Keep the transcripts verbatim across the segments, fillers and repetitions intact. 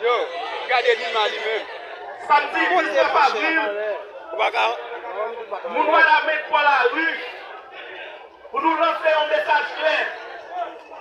Yo, gade Nima li menm. Samdi diznèf avril, moun Wanament pran lari pou nou lanse yon mesaj klè,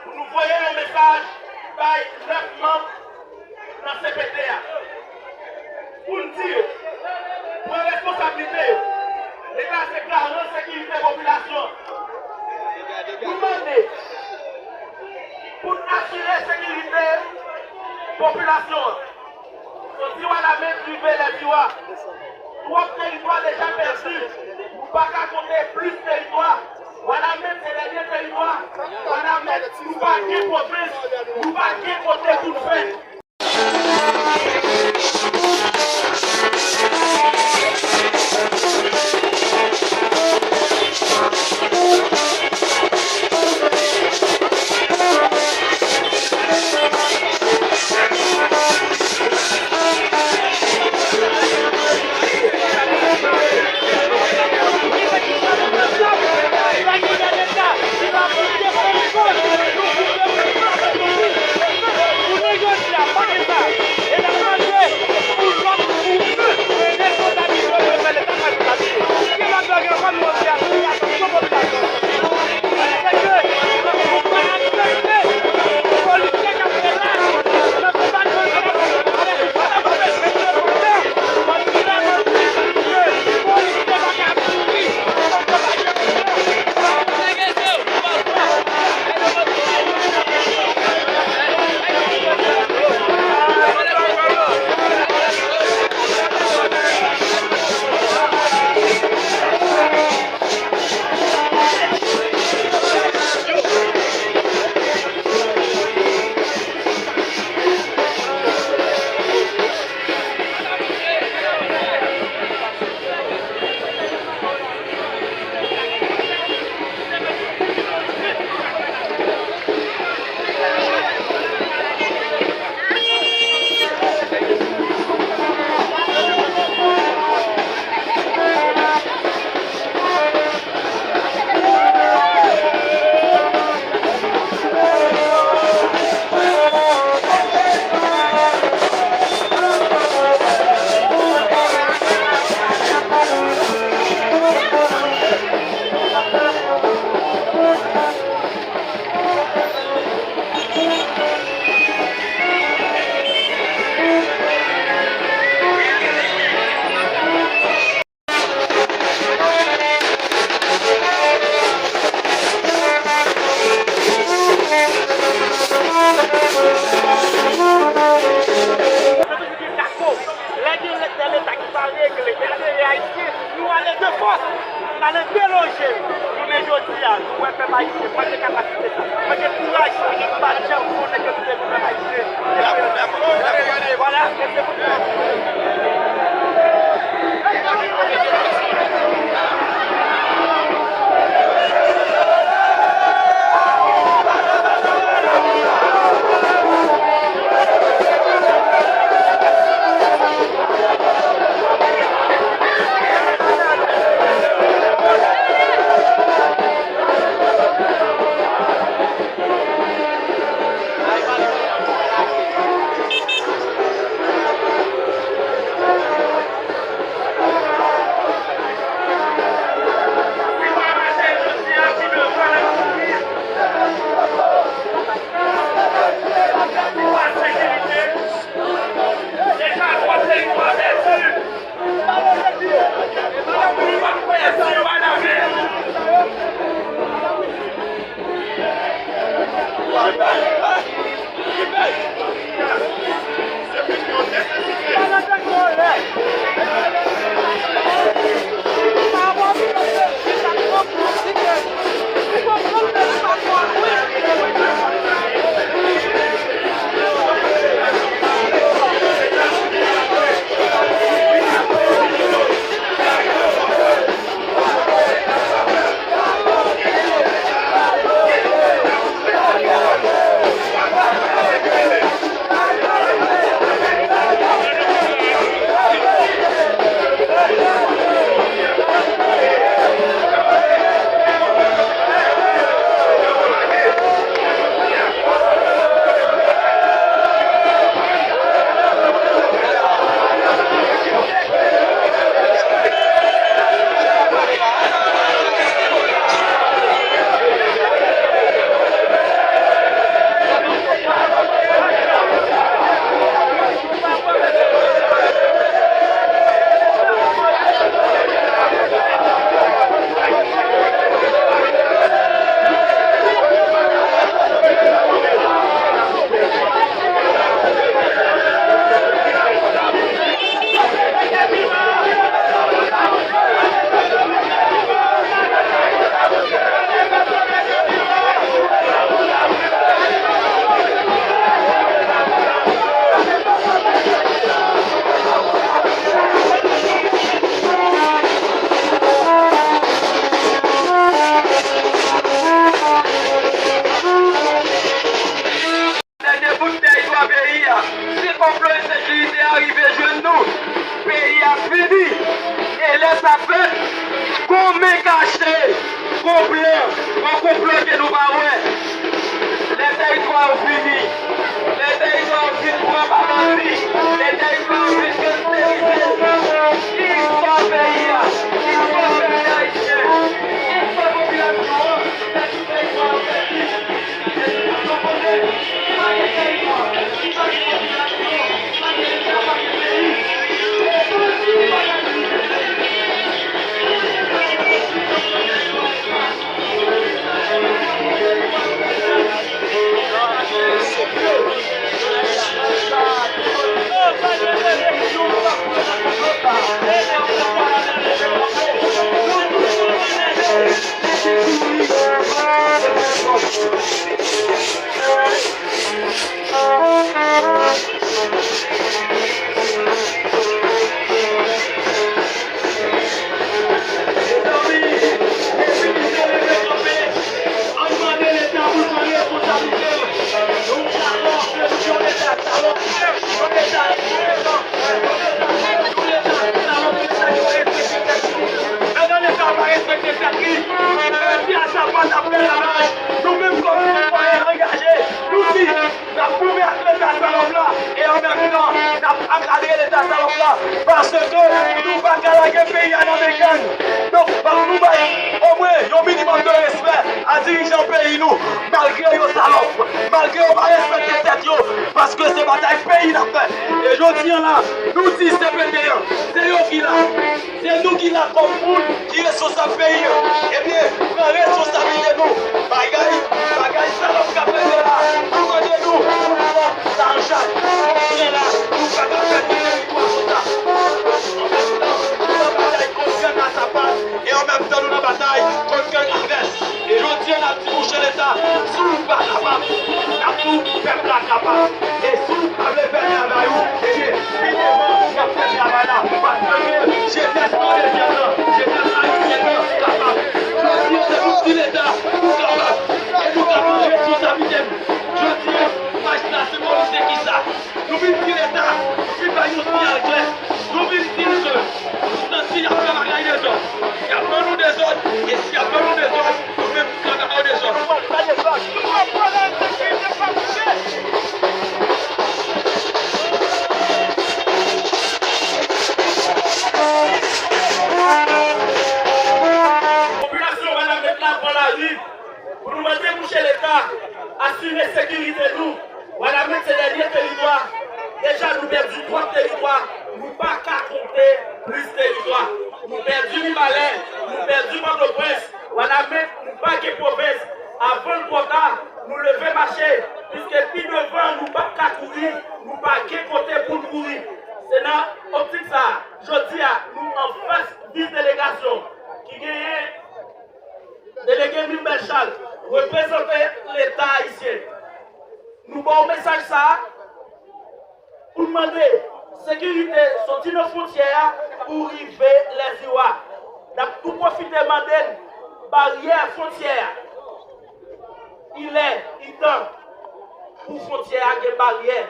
pou nou voye yon mesaj bay nèf manm nan C P T a, pou n di yo, pran responsablite yo. Leta se garan sekirite popilasyon an. Nou mande pou n asire sekirite popilasyon an. Soti Wanament rive Lèziwa. Twòp teritwa deja pèdi. Nou pa ka konte plis teritwa. Wanament se dènye teritwa. Wanament, nou pa gen pwovens. Nou pa gen kote pou n fè. Ap fini. E lè sa fèt, gon men kache, gon plan, gon konplo ke nou pa wè. Lè tèritwa yo fini, lè tèritwa yo fin pran pa bandi, lè tèritwa yo fin gangsterize, ki istwa peyi a? Ki istwa peyi ayisyen? Ki istwa popilasyon an? Lè tout tèritwa yo pèdi, lè tout tèritwa yo pèdi, pa gen tèritwa, pa gen popilasyon. Mezanmi, depi misye leve kanpe, ann mande Leta pou l pran responsablite l. Nou dakò ke nou gen yon Leta salòp, yon Leta enpòtan, yon Leta, yon Leta salòp, yon Leta ki pa respekte tèt li. Pandan Leta pa respekte tèt li, jodi a sa pa t ap fè lavaj. Nou menm kòm sitwayen angaje, nou di, n ap goumen ak Leta salòp la, e an menm tan, n ap akadre Leta salòp la, paske nou pa ka lage peyi a nan men gang. Donk, fòk nou bay omwen yon minimòm de respè a dirijan peyi nou, malgre yo salòp, malgre yo pa respekte tèt yo, paske se batay peyi n ap fè. E jodi a la, nou di se pete an, se yo ki la. Se nou ki la kòm moun ki responsab peyi an. Ebyen, pran responsablite nou. Bagay, bagay salòp k ap rete la. Nou mande nou pou pran sa an chaj. Kounye a la, nou pa ka pèdi teritwa konsa. An menm tan, nou nan batay kont gang a Sapat, e an menm tan, nou nan batay kont gang a Vès. E jodi a, n ap di mouche Leta, si w pa kapab, n ap di w pèp la kapab. E si w pa vle fè travay ou, ebyen, pi devan, n ap fè travay la. Paske jenès mande syèl lan, jenès ayisyèn lan kapab. Jodi a, se nou ki Leta, nou kapab. E nou ka pran responsablite nou. Jodi a, mach la senbolize kisa? Nou vin di Leta, nou vin bay yon siyal klè. Nou vin di l ke nou santi y ap fè bagay dezòd. Y ap ban nou dezòd, e si y ap ban nou dezòd, nou menm, nou ka ba yo dezòd. Nou pral ba dezòd. Nou pral pran ensekirite pa koute. Popilasyon Wanament la pran lari. Pou nou mande mouche Leta asire sekirite nou. Wanament se dènye teritwa. Deja nou pèdi twòp teritwa. Nou pa ka konte plis teritwa. Nou pèdi Mibalè, nou pèdi Pòtoprens. Wanament, nou pa gen pwovens. Avan l twò ta, nou leve mache. Piske pi devan, nou p ap ka kouri. Nou pa gen kote pou n kouri. Se nan optik sa a, jodi a, nou anfas vis delegasyon ki genyen Delege Milbert Charles, reprezante Leta ayisyen. Nou ba w mesaj sa a pou n mande sekirite soti nan fwontyè a pou rive Lèziwa. N ap tou pwofite mande n baryè fwontyè a. Ilè, itan pou fwontyè a gen baryè.